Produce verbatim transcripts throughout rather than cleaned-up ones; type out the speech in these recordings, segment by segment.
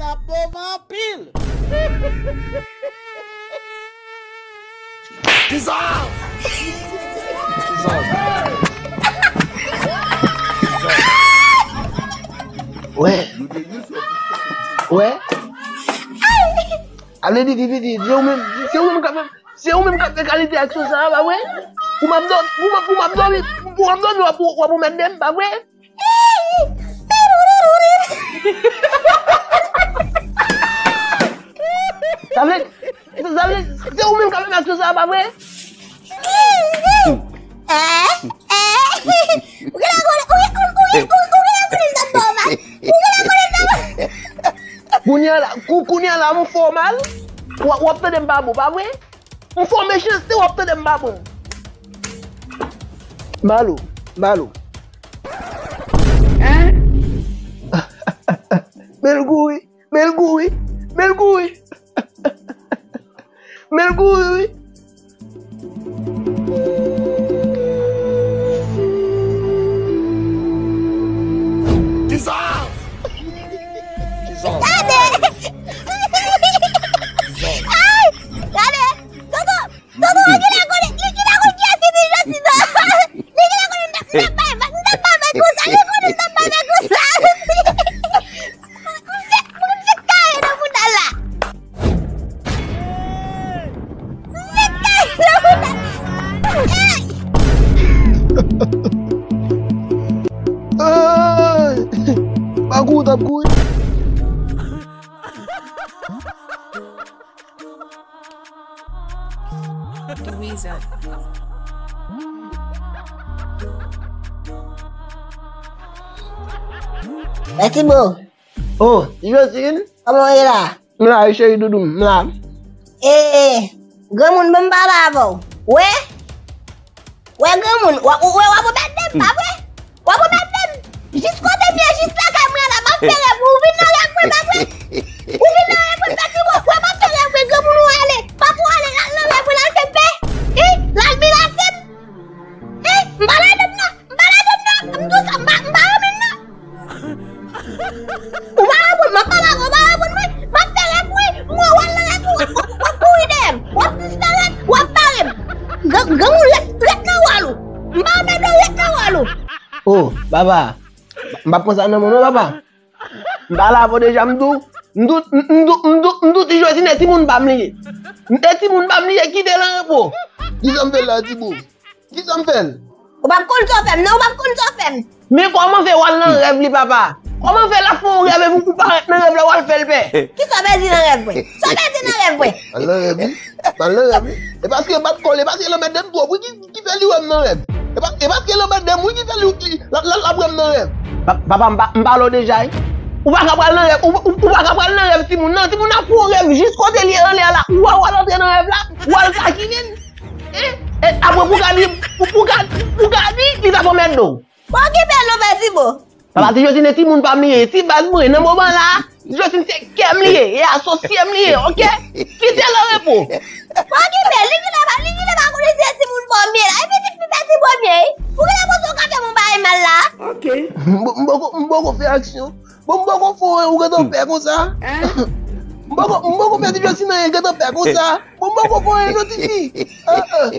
Sa pòv anpil. Wè. Wè. Ale, Didi, Didi, se ou menm, se ou menm k ap, se ou menm k ap fè kalite aksyon sa a, pa vre? Pou m ap dòmi, pou m ap, pou m ap dòmi, pou m ap dòmi, w ap, w ap anmède m, pa vre? Sa vle, sa vle, se ou menm k ap fè aksyon sa a, pa vre? Eh, eh, ou genlè konnen, ou, ou, ou, ou, ou genlè konnen sa m fè w mal. Ou genlè konnen sa m fè w mal. Kounye a la, kou-, kounye a la, m fè w mal. W ap, w ap tande m pa bon, pa vre? M fè w mechanste, w ap tande m pa bon. Malo, Malo. Hein? Men l kouri, men l kouri, men l kouri. Men l kouri, wi. Kisa? Kisa? Gade! Ay! Gade! Toto! Toto, li genlè konnen, li genlè konnen kiyès ki te jodi nan. Li genlè konnen m t ap, m t ap bay vag, m t ap bay vag konsa, li konnen m t ap bay vag konsa. M fèk, m fèk kare nan bouda l la. M fèk kare nan bouda l la. Ey! Ey! Pa kouri, t ap kouri. Louisa. Mèsi bro. Oh, Josine. Kòman w ye la? M la, wi, cheri doudou m, m la. Eh, granmoun, ban m pale avè w. Wè? Wè granmoun, w ap, w ap, w ap anmède m, pa vre? W ap anmède m. Jis kote m ye, jis lakay mwen la, m ap fè rèv mwen. Ou vin nan rèv mwen, pa vre? Ou vin nan rèv mwen, Pètibò. Wè, m ap fè rèv mwen, granmoun ou ale. Papa w ale, l al nan rèv mwen, l al fè m pè. Wi, l al menase m. Wi, m pa lage m non. M pa lage m non. M di w sa, m pa, m pa renmen l non. Ou pa reponn, m ap pale avè w, ou pa reponn mwen. M ap fè rèv mwen, m wè w al nan rèv ou, w ap, w ap kouri dèyè m. W ap disparèt, w ap bare m. Gran, granmoun, ret, ret nan wòl ou. M pa anmède w, ret nan wòl ou. Oh, papa, m p ap pran sa nan men w non, papa. M pale avè w deja, m di w, m di w, m di w, m di w, m di w, ti Josine, e timoun pa m li ye. E timoun pa m li ye, kite l an repo. Kisa m fè l la, Tibo? Kisa m fè l? Ou p ap konn sa w fè m, non, ou p ap konn sa w fè m. Men kòman fè w al nan rèv li, papa? Kòman fè l ap fè yon rèv epi w parèt nan rèv la, w al fè l pè? Kisa w pèdi nan rèv mwen? Sa w pèdi nan rèv mwen? Al nan rèv li? M al nan rèv li? E paske m pa t kole, e paske l anmède m twòp, wi, ki, ki fè li wè m nan rèv. E pa, e paske l anmède m, wi, ki fè li, li, l ap, l ap, l ap wè m nan rèv. Pa, papa, m pa, m pale w deja, wi. Ou pa ka pral nan rèv, ou, ou, ou pa ka pral nan rèv timoun nan. Timoun nan ap fè yon rèv jis kote l ye anlè a la. Ou wè w al antre nan rèv la, w al takinen l. Hein? E apre pou gade, pou, pou gade, pou gade, li t ap anmède w. Pa okipe l non, Pètibò. Papa, ti Josine, e timoun pa m li ye, ti baz mwen, nan moman la, ti Josine se kè m li ye, e asosye m li ye, oke? Kite l an repo. Pa okipe l, li genlè pa, li genlè pa konnen se timoun pa w m ye la, e pitit fi Pètibò m ye, wi. Ou genlè panse w ka fè m yon bagay mal la? Oke. M, m poko, m poko fè aksyon. Bon, m poko fè w, ou gentan pè konsa. Hein? M poko, m poko fè ti Josine anyen, gentan pè konsa. Bon, m poko fè w anyen non, tifi. Ah, ah.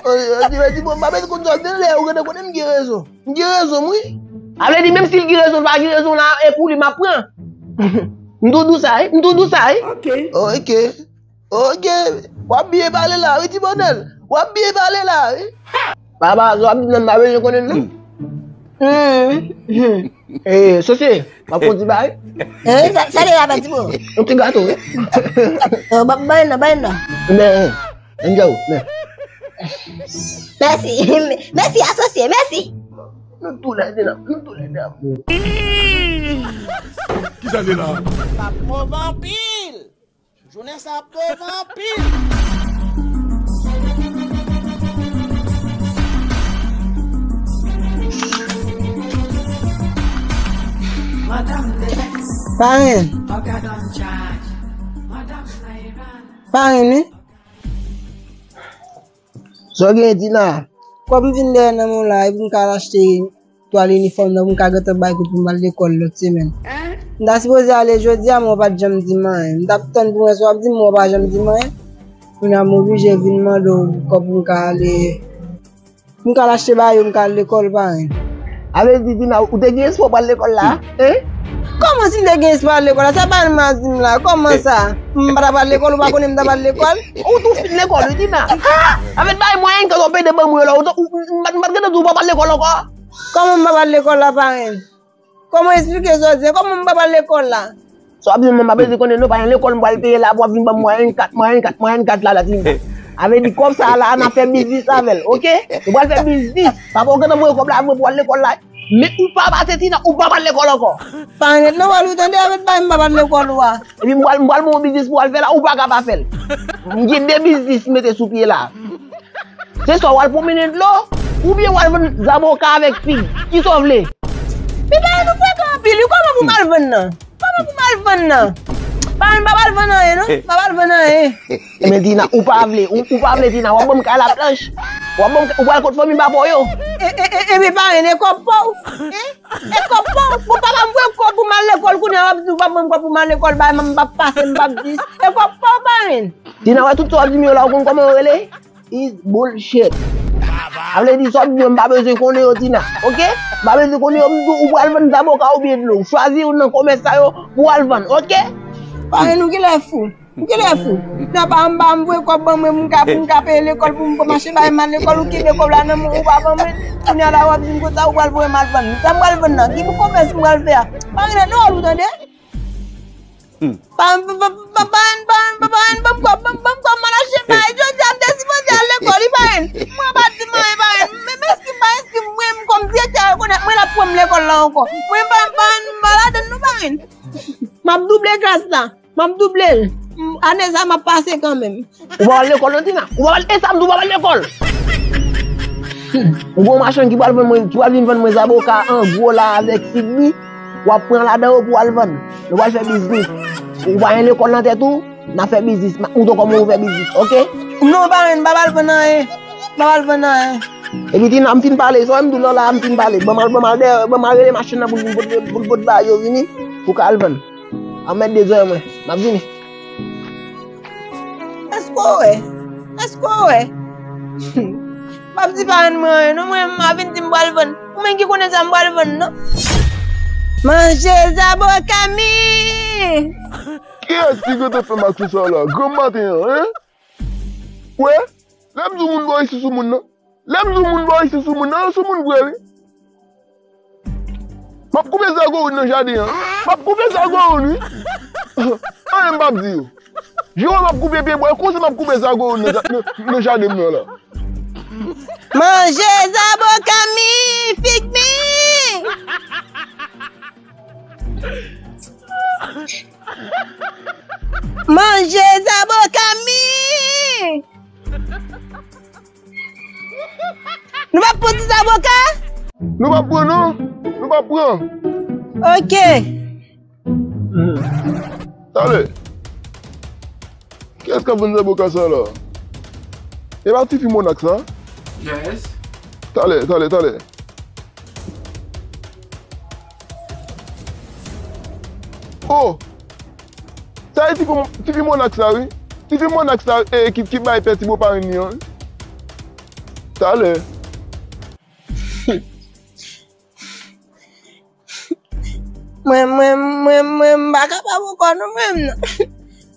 Oh, oh, ti, ti, bon, m pa bezwen konn sa, gen lè ou gentan konnen m gen rezon. M gen rezon m, wi. Sa vle di, menm si l gen rezon, l pa gen rezon la, e pou li m ap pran. M tou dous sa, wi. M tou dous sa, wi. Oke. Oke. Oke. W ap byen pale la, wi, ti Bonèl. W ap byen pale la, wi. Papa, sa w ap di m nan, m pa bezwen konnen l, non. Hmm. Hmm. Eh, sosye, m ap fè w ti bagay. Eh, sa, sa li la, Pètibò? Yon ti gato, wi. Oh, ba, bay nan, bay nan. Men, eh, enjoy, men. Mèsi, mèsi, asosye, mèsi. Nou tou lè de la, nou tou lè de la. Kisa se la? Sa pòv anpil. Jounen sa pòv anpil. Parenn. Parenn, wi. Sa w gen di la? Kòb m vin dèyè nan men w la, epi m ka al achte twal inifòm nan pou m ka gentan bay kout pou m al lekòl lòt semèn. Hein? M ta sipoze ale jodi a, men w pa t janm di m anyen. M t ap tann pou wè si w ap di m, men w pa janm di m anyen. Kounye a m oblije vin mande w kòb pou m ka ale, pou m ka al achte bagay yo, m ka al lekòl, parenn. A vle di, Tina, ou te gen espwa w pral lekòl la, en? Kòman si m te gen espwa al lekòl la? Sa parenn m ap di m la. Kòman sa? M pa t ap al lekòl, ou pa konnen m t ap al lekòl? Ou tou fin lekòl, wi, Tina. Ha! Avèk bagay mwayen ke w pede ban mwen yo la, ou, ou, m pa t, m pa t gentan di w pa pral lekòl ankò. Kòman m pa pral lekòl la, parenn? Kòman, eksplike sa w di? Kòman m pa pral lekòl la? Sa w ap di m, m pa bezwen konnen non, pa gen lekòl m pral peye la pou w ap vin ban m mwayen kat, mwayen kat, mwayen kat la, la, Tina. A vle di kòb sa a la, n ap fè biznis avè l, oke? Nou pral fè biznis. Papa w gentan voye kòb la vre pou w al lekòl la. Men ou pa pase, Tina, ou pa pral lekòl ankò. Parenn, non, w al ou tande avèk bagay m pa pral lekòl ou a. Epi m pral, m pral ba w yon biznis pou w al fè la, ou pa ka pa fè l. M gen de biznis m mete sou pye la. Se swa w al pwomennen dlo, oubyen w al vann zaboka avèk fig. Kisa w vle? Men parenn, nou frekan anpil, wi. Kòman pou m al vann nan? Kòman pou m al vann nan? Parenn, m pa pral vann anyen, non. M pa pral vann anyen. Men Tina, ou pa vle, ou, ou pa vle, Tina, w ap ban m kay la planch. W ap ban m, ou pral kot fanmi papa w yo. E, e, e, e, men parenn, e kòb pa w? E, e kòb pa w? Bon, papa m voye kòb pou m al lekòl, kounye a w ap di w pa ban m kòb pou m al lekòl, bay m, m p ap pase, m p ap dis. E kòb pa w, parenn? Tina, wè tout sa w ap di m yo la, ou konn kòman yo rele? Is bullshit. Sa vle di sa w ap di yo, m pa bezwen konnen yo, Tina. Oke? M pa bezwen konnen yo, m di w, ou pral vann zaboka oubyen dlo. Ou chwazi youn nan komès sa yo pou w al vann, oke? Parenn, ou genlè fou. Ou genlè fou. Nan pa anba, m voye kòb ban mwen, m ka, pou m ka peye lekòl, pou m mache bay mal lekòl, ou kenbe kòb la nan men w, ou pa ban mwen. Kounye a la, w ap di m konsa, ou pral voye m al vann. Sa m pral vann nan? Ki pou komès m pral fè a? Parenn, non, ou tande? Pa, pa, pa, pa, pa, pa, pa, ban m kòb, ban m, ban m kòb, m al achte bagay. Jodi a, m te sipoze al lekòl, wi, parenn. Mwen pa di m anyen, parenn. Men, men, eski m pa, eski mwen, m kòm direktè a rekonèt mwen, l ap pran m lekòl la ankò. Mwen pa, pa, pa ladann non, parenn. M ap double klas la. M ap double l. M, ane sa, m ap pase kanmenm. Ou pa al lekòl non, Tina? Ou pa al, e sa m di w pa al lekòl? Ou gon machann ki pral vann mwen, ki pral vin vann mwen zaboka an gwo la avèk fig li, w ap pran ladan yo pou w al vann. Nou pral fè biznis. Ou pa gen lekòl nan tèt ou, n ap fè biznis. M ap montre w kòman ou fè biznis, oke? Non, parenn, m pa pral vann anyen. M pa pral vann anyen. Epi Tina, m fin pale, sa w wè m di w la, la, m fin pale. Ban m al, ban m al dèyè, ban m al rele machann nan pou l vin pote, pou l pote bagay yo vini, pou w ka al vann. Anmède zòrèy mwen. M ap vini. Èske w wè? Èske w wè? M ap di parenn mwen anyen non, mwen, m ap vin di m pral vann. Ou menm ki konnen sa m pral vann non. Manje zaboka mi! Kiyès ki gentan fè m aksè sa la? Granm maten an, en? Wè, lè m di w moun bò isi sou moun nan. Lè m di w moun bò isi sou moun nan, yo sou moun vre, wi. M ap koupe zago youn nan jaden an. M ap koupe zago youn, wi. Anyen m p ap di yo. Jewova, m ap koupe pyebwa, konsa m ap koupe zago youn nan ja-, nan, nan jaden m nan la. Manje zaboka mi, fig mi. Manje zaboka mi. Nou p ap pran ti zaboka? Nou p ap pran non. Nou p ap pran. Oke. Talè. Kiyès k ap vann zaboka sa la? E pa tifi Monak sa? Yes. Talè, talè, talè. Oh! Sa e tifi, tifi Monak sa, wi. Tifi Monak sa, e, ki, ki bay pè ti bo parenn li an. Talè. Mwen, mwen, mwen, mwen, m pa kapab ankò non, mwen menm non.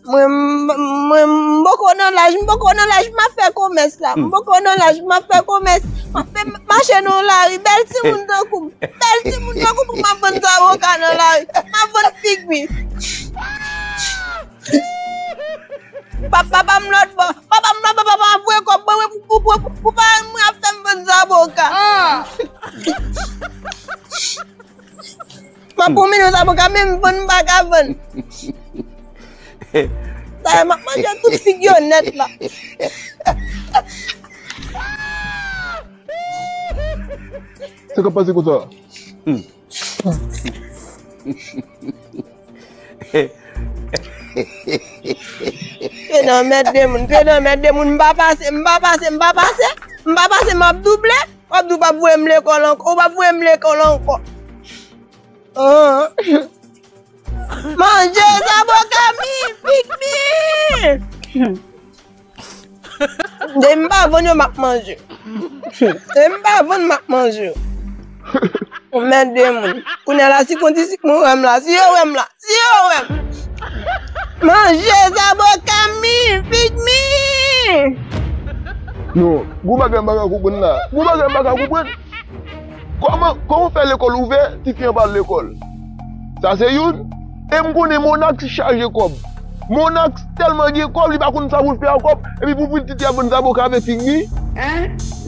Mwen, mwen, mwen, m poko nan laj, m poko nan laj, m ap fè komès la. M poko nan laj, m ap fè komès. M ap fè mache nan lari, bèl timoun tankou m. Bèl timoun tankou m, m ap vann zaboka nan lari. M ap vann fig mi. Pa, papa m lòt bò, papa m lòt bò, papa m ap voye kòb ban mwen pou, pou, pou, pou, pou parenn mwen ap fè m vann zaboka. M ap pran milyon zaboka, menm vann m pa ka vann. Sa a, m ap manje tout fig yo nèt la. Sa k ap pase konsa? Pye nan mèt de moun, pye nan mèt de moun, m pa pase, m pa pase, m pa pase, m pa pase, m ap double, w ap di w p ap voye m lekòl ankò, ou p ap voye m lekòl ankò. An. Manje zaboka mi, fig mi! Depi m pa vann yo, m ap manje. Depi m pa vann, m ap manje yo. Ou mèt de moun. Kounye a la, si konn disip mwen wè m la, si yo wè m la, si yo wè m. Manje zaboka mi, fig mi! Non, gon bagay m pa ka konprann la. Gon bagay m pa ka konprann. Kòman, kòman w fè lekòl ouvè, tifi an pa al lekòl? Sa se youn. E m konnen Monax chaje kòb. Monax tèlman gen kòb, li pa konn sa pou l fè ak kòb. Epi pou pitit li ap vann zaboka avèk fig mi.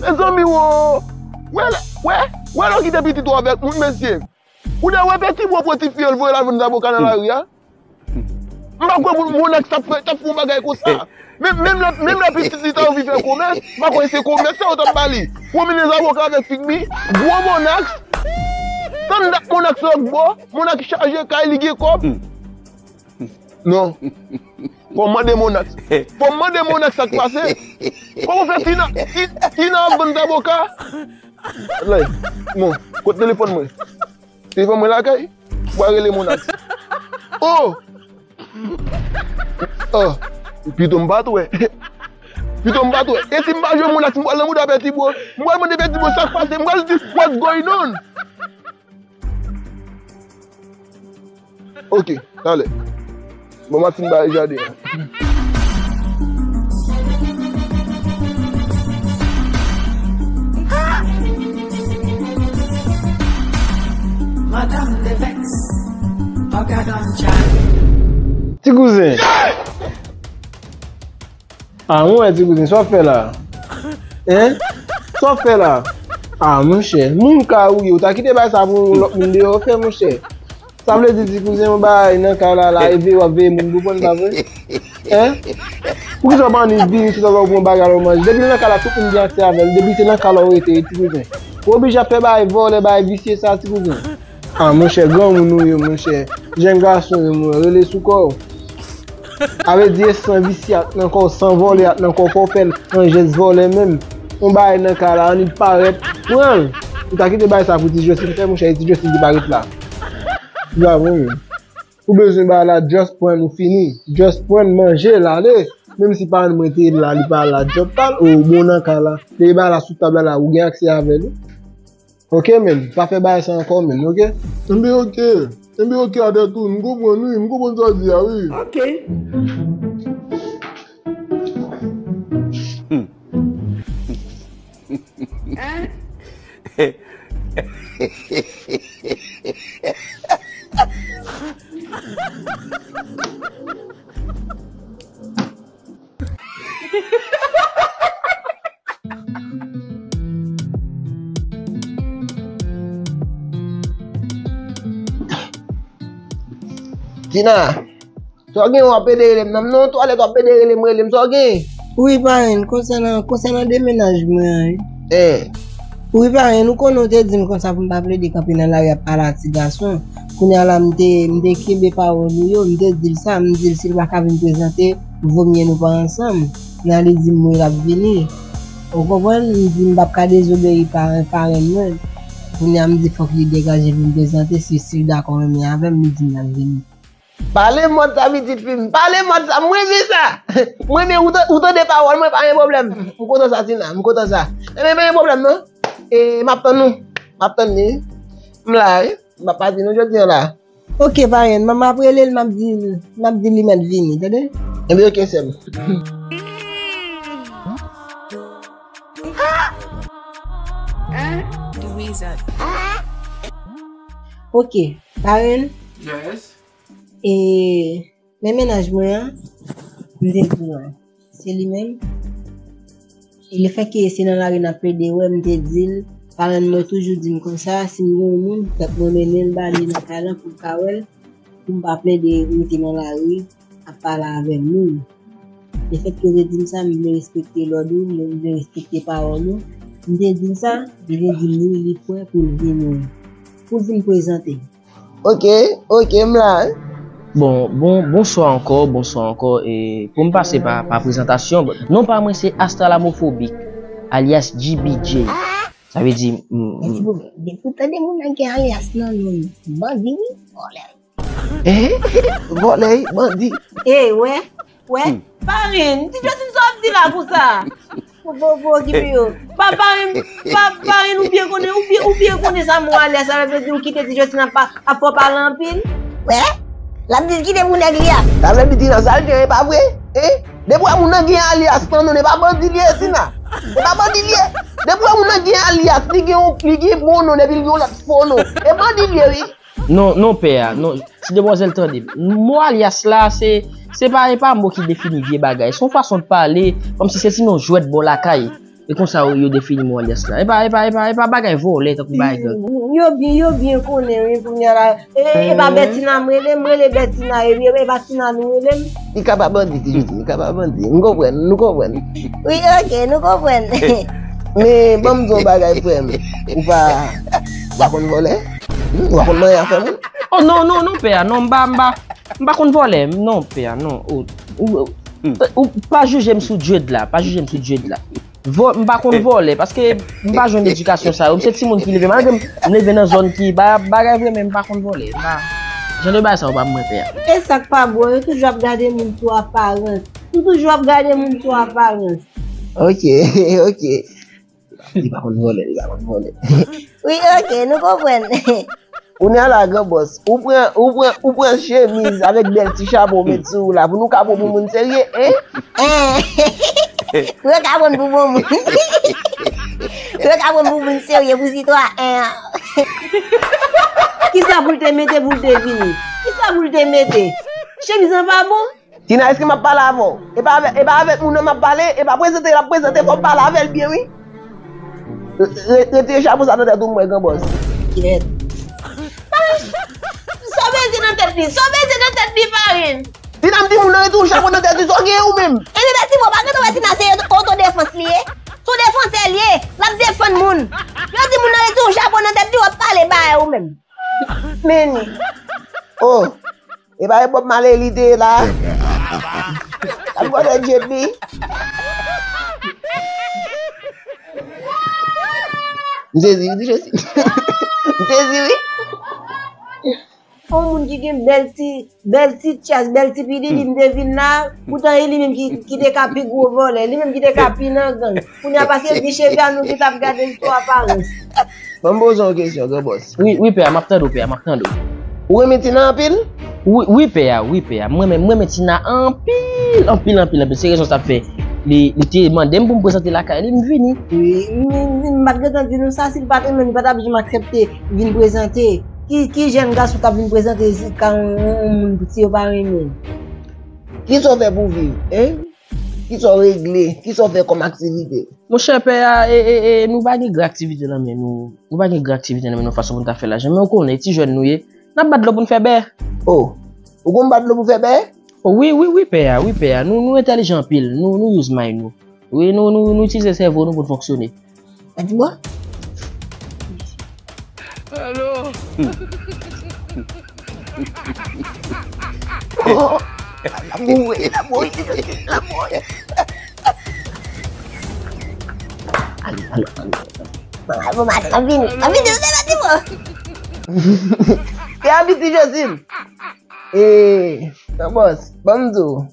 Mezanmi, wo! Wè, wè, wè lè w kite pitit ou avèk moun, mesye. Ou dè wè peti bò pran tifi an, l voye l al vann zaboka nan lari a? M pa kwè moun, Monax t ap fè, t ap fè yon bagay konsa. Menm, menm lè, menm lè pitit li ta anvi fè komès, m pa kwè se komès sa yo t ap ba li. Pwomennen zaboka avèk fig mi, gwo Monax. Tann dat Monax lòt bò, Monax chaje kay, li gen kòb. Non. Fò m mande Monax. Fò m mande Monax sa k pase. Kòman fè Tina, Ti-, Tina ap vann zaboka? Lè, bon, kot telefòn mwen? Telefòn mwen lakay? M pral rele Monax. Oh! Oh! Pito m pa t wè. Pito m pa t wè. E si m pa jwenn Monax, m pral nan mouda Peti Bro. M pral mande Peti Bro sa k pase. M pral di, "What's going on?" Ok, talè. Bon, m ap fin bay jaden an. Madanm de vèks, pa gad an chay. Ti kouzen. Ah, mwen wè ti kouzen, sa w ap fè la? Hein? Sa w ap fè la? Ah, monchè, moun ka ou ye, ou ta kite bay sa pou lòt moun deyò fè, monchè. Sa vle di, ti kouzen, yon bagay nan kay la, la, e veye w ap veye moun, ou konprann sa vre? Hein? Poukisa w pa annik vini, si w ta pran yon bagay la w manje? Depi l nan kay la, tout moun gen aksè avè l. Depi se nan kay la w rete, ti kouzen. Ou oblije ap fè bagay vòlè, bagay visye sa, ti kouzen. Ah, monchè, granmoun ou ye, monchè. Jèn gason ou ye, mon, rele sou kò w. A vle di, e san visye ak nan kò w, san vòlè ak nan kò w, fò w fè l an jès vòlè menm. Yon bagay nan kay la, annik parèt, pran l. Ou ta kite bagay sa pou ti Joseph fè, monchè, e ti Joseph ki parèt la. Bravo, menm. Ou bezwen bagay la, just pran l, ou fini. Just pran l, manje l, ale. Menm si paran mwen te la, li pa la, just pa l, o, bon nan kay la. Depi bagay la sou tab la, la, ou gen aksè avè l. Ok, men, pa fè bagay sa ankò, men, ok? Enben, ok. Enben, ok, atè tou, m konprann, wi, m konprann sa w di a, wi. Ok. Tina, sa w gen w ap ede rele m nan? M nan yon twalèt w ap ede rele m, rele m, sa w gen? Wi, parenn, konsènan, konsènan demennaj mwen an, wi. Eh. Wi, parenn, ou konnen w te di m konsa pou m pa plede kanpe nan lari ap pale a ti gason. Kounye a la, m te, m te kenbe pawòl ou yo, m te di l sa, m di l si l pa ka vin prezante, vomye nou pa ansanm. Nan li di m wi, l ap vini. Ou konprann? M di m p ap ka dezobeyi pa-, parenn mwen. Kounye a, m di fòk li degaje vin prezante, si, si l dakò renmen avè m, li di m l ap vini. Pale mòd sa, pitit fi m, pale mòd sa, m renmen sa. M renmen ou ta-, ou tande pawòl mwen, pa gen pwoblèm. M kontan sa, Tina, m kontan sa. Enben, pa gen pwoblèm, non. E, m ap tann ou. M ap tann li. M la, wi. M ap pati, non, jodi a la. Ok, parenn, m ap rele l, m ap di, m ap di li mèt vini, tande? Enben, ok, sè m. Ok, parenn. Yes. E, men mennaj mwen an, m te di w la. Se li menm. E lefètke se nan lari n ap plede wè, m te di l, parenn mwen toujou di m konsa, si m gen yon moun, fòk mwen mennen l ba li nan kay lan pou l ka wè l, pou m pa plede rete nan lari ap pale avè moun. Lefètke w te di m sa, m vle respekte lòd ou, m vle respekte pawòl ou. M te di l sa, li te di m wi, li prè pou l vini. Pou l vin prezante. Ok, ok, m la, wi. Bon, bon, bonswa ankò, bonswa ankò. E, pou m pase pa, pa prezantasyon, non pa mwen se Astralamofobik, alyas G B J. Sa vle di, m, m, Depi w tande moun nan gen alyas nan non l, bandi wi, vòlè. Hein? Vòlè, bandi. Ey, wè, wè. Parin, ti Josine, sa w ap di la konsa? Bo, bo, bo, okipe yo. Pa, Parin, pa, Parin, ou byen konnen, ou byen, ou byen konnen sa mo alyas la vle di, ou kite ti Josine ap, ap fè w pale anpil. Wè, l ap di l kite pou nèg li a. Sa vle di Tina, sa l di an, e pa vre? Hein? Depi w wè moun nan gen alyas nan non, e pa bandi li ye, Tina. E pa bandi li ye. Depi w wè moun nan gen alyas, li gen yon, li gen bon non, epi l gen yon lòt fo non. E bandi li ye, wi. Non, non, pè a, non. Ti demwazèl, tande m. Mo alyas la, se, se pa, e pa mo ki defini vye bagay. Se yon fason de pale, kòmsi se ti non jwèt bò lakay. E konsa yo, yo defini mo alyas la. E pa, e pa, e pa, e pa bagay vòlè tankou bagay gang. Yo byen, yo byen konnen, wi, kounye a la. E, e pa Bètina m rele, m rele Bètina, e, e, e pa Tina nou rele m. Li ka pa bandi, ti Josine, li ka pa bandi. M konprann, nou konprann. Wi, oke, nou konprann. Men, ban m di yon bagay, frè m. Ou pa, ou pa konn vòlè? Hmm, ou pa konn manyen afè moun? Oh, non, non, non, pè a, non, m pa, m pa, m pa konn vòlè, non, pè a, non. Ou, ou, ou, ou pa jije m sou dread la, pa jije m sou dread la. Vò-, m pa konn vòlè, paske m pa jwenn edikasyon sa yo. M se timoun ki leve, malgre m leve nan zòn ki ba-, bagay vre, men m pa konn vòlè. M pa, jan de bagay sa yo pa mwen, pè a. E sa k pa bon, yo toujou ap gade moun sou aparans. Yo toujou ap gade moun sou aparans. Ok, ok. Li pa konn vòlè, li pa konn vòlè. Wi, ok, nou konprann. Kounye a la, gran bòs, ou pran, ou pran, ou pran chemiz avèk bèl ti chapo ou met sou ou la, pou nou ka pran pou moun serye, hein? Hein? Pou yo ka pran pou bon moun. Pou yo ka pran pou moun serye, pou sitwayen. Kisa pou l te mete pou l te vini? Kisa pou l te mete? Chemiz lan pa bon? Tina, èske m ap pale avè w? E pa avè, e pa avèk moun nan m ap pale, e pa prezante l ap prezante, fò m pale avè l byen, wi. Re-, re-, retire chapo sa nan tèt ou, m wè, gran bòs. Kèt. Sa w bezwen nan tèt li? Sa w bezwen nan tèt li, Parin? Tina, m di moun nan retire yon chapo nan tèt li, sa w gen ou menm? E li mèt di mwen, pa gen wè Tina se otodefans li ye. Se yon defansè li ye, l ap defann moun. Yo di moun nan retire yon chapo nan tèt li, w ap pale bay ou menm. Men, oh. E pa e Bob Marley li te ye la. L ap gòdè Jet Li. M sezi, wi, ti Josine. M sezi, wi. Yon moun ki gen bèl ti, bèl ti chès, bèl ti pididi, m te vin la, poutan e li menm ki, ki te ka pi gwo vòlè, li menm ki te ka pi nan gang. Kounye a, paske vi cheve a nou ki t ap gade l sou aparans. Ban m poze w yon kesyon, gran bòs. Wi, wi, pè a, m ap tande w, pè a, m ap tande w. Ou renmen Tina anpil? Wi, wi, pè a, wi, pè a. Mwen menm, mwen renmen Tina anpil, anpil, anpil, anpil. Se rezon sa k fè li, li te mande m pou m prezante lakay li, m vini. Wi, m, m, m pa t gentan di nou sa, si l pa t renmen, li pa t ap janm aksepte vin prezante. Ki, ki jèn gason k ap vin prezante ka yon, yon moun si yo pa renmen l? Kisa w fè pou viv, hein? Kisa w regle? Kisa w fè kòm aktivite? Monchè, pè a, e, e, e, nou pa gen gran aktivite nan men nou. Nou pa gen gran aktivite nan men nou fason pou n ta fè lajan. Men ou konnen, ti jèn nou ye, n ap bat dlo pou n fè bè. Oh, ou konn bat dlo pou fè bè? Oh, wi, wi, wi, pè a, wi, pè a. Nou, nou entèlijan anpil. Nou, nou use mind nou. Wi, nou, nou, nou itilize sèvo nou pou n fonksyone. Sa di mwen? Alo. Oh, la mouri, la mouri, la mouri. Ale, ale, ale. Bon, bon, maten, ap vini, ap vini, ou se la di mwen. Te ap vini, Josine. E, nan bòs, ban m di w.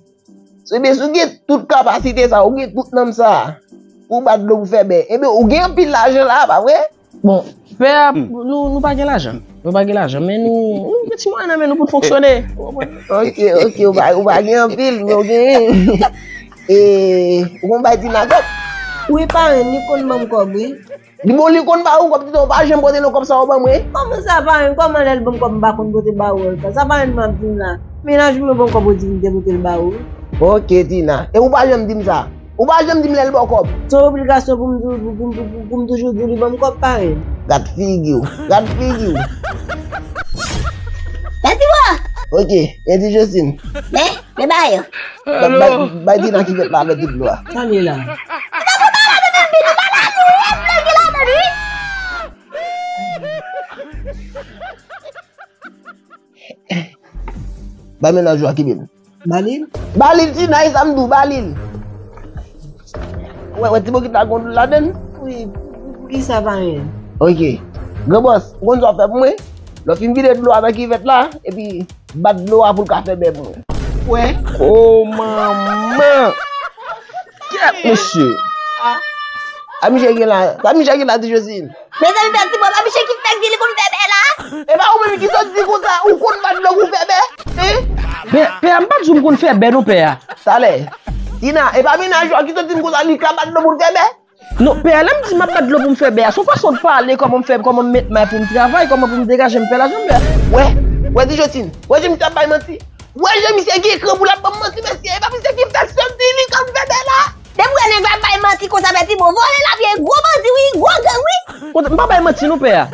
Ebyen, si w gen tout kapasite sa, ou gen tout nanm sa, pou w bat dlo pou fè bè, ebyen, ou gen anpil lajan la, pa vre? Bon, pè a, nou, nou pa gen lajan. Nou pa gen lajan, men nou, nou gen ti mwayen nan men nou pou n fonksyone. Ou konprann? Ok, ok, ou pa, ou pa gen anpil, men ou gen. E, ou konn bay Tina kòb? Wi, parenn, li konn ban m kòb, wi. Li, bon, li konn ba ou kòb, Tina, ou pa janm pote non kòb sa ou ban mwen. Kòman sa, parenn? Kòman lè l ban m kòb, m pa konn pote ba ou ankò? Sa parenn m ap di m la. Mennaj mwen ban m kòb, ou di m te pote l ba ou. Ok, Tina. E ou pa janm di m sa. Ou pa janm di m lè l ba w kòb. Se yon obligasyon pou m, pou, pou, pou, pou, pou m toujou di w li ban m kòb, parenn. Gad figi w. Gad figi w. Mèsi, bro. Ok, e di Josine. Men, men ba yo. Ba, ba, bay Tina kivèt la avèk tout dlo a. Sa li la? Ba mennaj ou a kibin. Ba li l? Ba li l, Tina, e sa m di w, ba li l. Wè, wè, ti bokit la gon dlo ladann. Wi, poukisa pa anyen? Ok. Gran bòs, ou konn sa w fè pou mwen? Lè w fin vide dlo a nan kivèt la, epi bat dlo a pou l ka fè bè pou mwen. Wè. O manman! Kèt mesye! A, misye gen la, sa misye gen la, Ti Josine? Mezanmi, pè Ti Bò, pa misye ki fèk di li konn fè bè la? E pa ou menm ki sot di konsa, ou konn bat dlo pou fè bè? Hein? Pè, pè a, m pa t di w m konn fè bè non, pè a. Talè. Tina, e pa mennaj ou a ki sot di m konsa, li ka bat dlo pou l fè bè? Non, pè a, lè m di m ap bat dlo pou m fè bè a, se yon fason de pale, kòman m fè, kòman m met men pou m travay, kòman pou m degaje m fè lajan m, pè a. Wè, wè Ti Josine, wè jan misye ap bay manti. Wè jan misye gen kran pou l ap ban m manti, mesye, e pa misye ki fèk sot di li konn fè bè la. Depi w wè nèg la ap bay manti konsa, pè Ti Bò, vòlè l ap ye, gwo bandi wi, gwo gang wi. Kote, m pa bay manti non, pè a.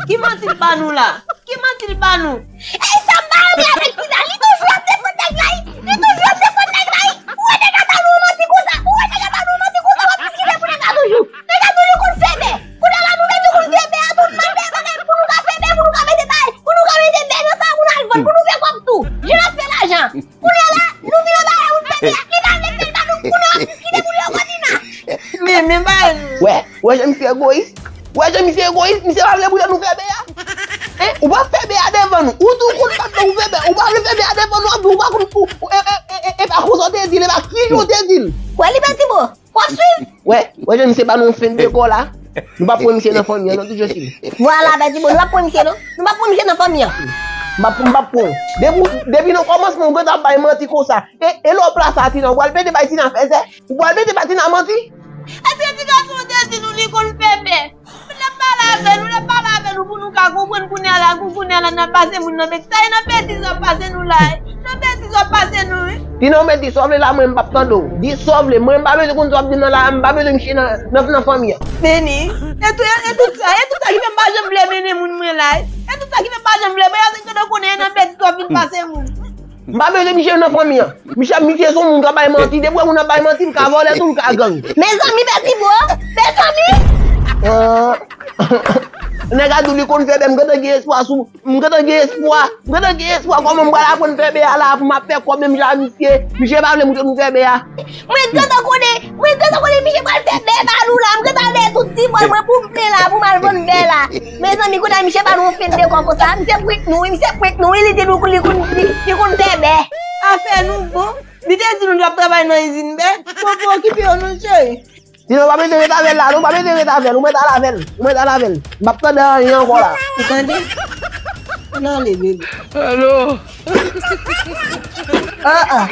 Ki manti l ba nou la? Ki manti l ba nou? Ey, sa m pa anvi avèk Tina, li toujou ap defann nèg la wi, li toujou ap defann nèg la wi. Ou wè nèg la ba nou manti konsa, ou wè nèg la ba nou manti konsa, w ap diskite pou nèg la toujou. Nèg la toujou konn fè bè. Kounye a la nou mete konn fè bè a, pou n mande bagay, pou nou ka fè bè, pou nou ka mete bay, pou nou ka mete bè nan sa, pou n al vann, pou nou fè kòb tou. Jan n ap fè lajan. Kounye a la, nou vin anba la, nou fè bè a. Li pa vle fè l ba nou, kounye a w ap diskite pou li ankò Tina. Men, men bagay. Wè, wè jan misye egoyis. Wè jan misye egoyis, misye pa vle pou nou fè bè a. Hein? Ou pa fè bè a devan nou. Ou tou konn bat dlo pou fè bè. Ou pa vle fè bè a devan nou, anpi ou pa konn pou, e, e, e, e, e pa konsa w te di l, e pa kijan w te di l. Wè li pè Ti Bò. W ap swiv? Wè, wè jan misye ba nou yon fen de kò la. Nou p ap pran misye nan fanmi an non, Ti Josine. Vwala, pè Ti Bò, nou p ap pran misye non. Nou p ap pran misye nan fanmi an. M p ap, m p ap pran w. Depi, depi nan kòmansman, ou gentan ap bay manti konsa. E, e lè w plas a Tina, ou pral pete bay Tina fèzè? Ou pral pete bay Tina manti? Èske ti gason te di nou li konn fè bè? L ap pale avè nou, l ap pale avè nou pou nou ka konprann kounye a la, pou kounye a la n ap pase moun nan betiz. Sa e nan betiz w ap pase nou la, e. Nan betiz w ap pase nou, wi. Tina, ou mèt di sa w vle la, mwen m p ap tande w. Di sa w vle, mwen m pa bezwen konn sa w ap di m nan la, m pa bezwen misye nan, nan, nan fanmi an. Vini. E tout, e, e tout sa, e tout sa ki fè m pa janm vle mennen moun mwen la, e. E tout sa ki fè m pa janm vle, mwen, paske m konnen e nan betiz w ap vin pase moun. M pa bezwen misye nan fanmi an. Misye, misye se yon moun k ap bay manti. Depi w wè moun ap bay manti, l ka vòlè tou, l ka gang. Mezanmi, pè Ti Bò, mezanmi. Ah. Nèg la di w li konn fè bè, m gentan gen espwa sou, m gentan gen espwa, m gentan gen espwa kòman m pral aprann fè bè a la, pou m ap fè kòb menm jan a misye. Misye pa vle montre m fè bè a. Mwen gentan konnen, mwen gentan konnen misye pral fè bè ba nou la. Mwen gentan dèyè tout ti bòy mwen pou m plen la, pou m al vann bè la. Mezanmi, kounye a misye ba nou yon fen de kò konsa. Misye prank nou, wi, misye prank nou, wi, li di nou li konn, li, li konn fè bè. Afè nou bon. Li te di nou l ap travay nan izin bè. Bon, bon, okipe yo non, cheri. Sinon, pa mete ret avè l la, non, pa mete ret avè l. Ou mèt al avè l. Ou mèt al avè l. M p ap tande anyen ankò la. Ou tande? Ann ale, bebe. Alo. Ah, ah.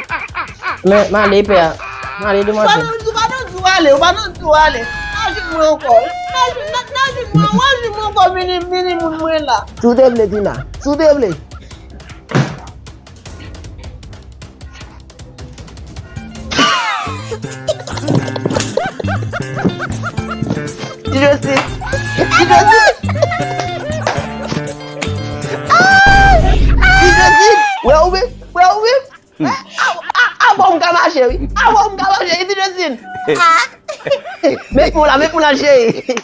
Men, m ale, pè a. M ale, demwazèl. Ou pa nan, ou pa nan di w ale, ou pa nan di w ale. N a jwenn mwen ankò. N a jwenn, n a, n a jwenn mwen, w a jwenn mwen ankò, vini, vini, moun mwen la. Si w te vle, Tina. Si w te vle. Ti Josine. Ti Josine. Ti Josine. Wè ou menm, wè ou menm. A, a, a, bon, m ka mache, wi. A, bon, m ka mache, wi, Ti Josine. Met pou la, met pou la, cheri.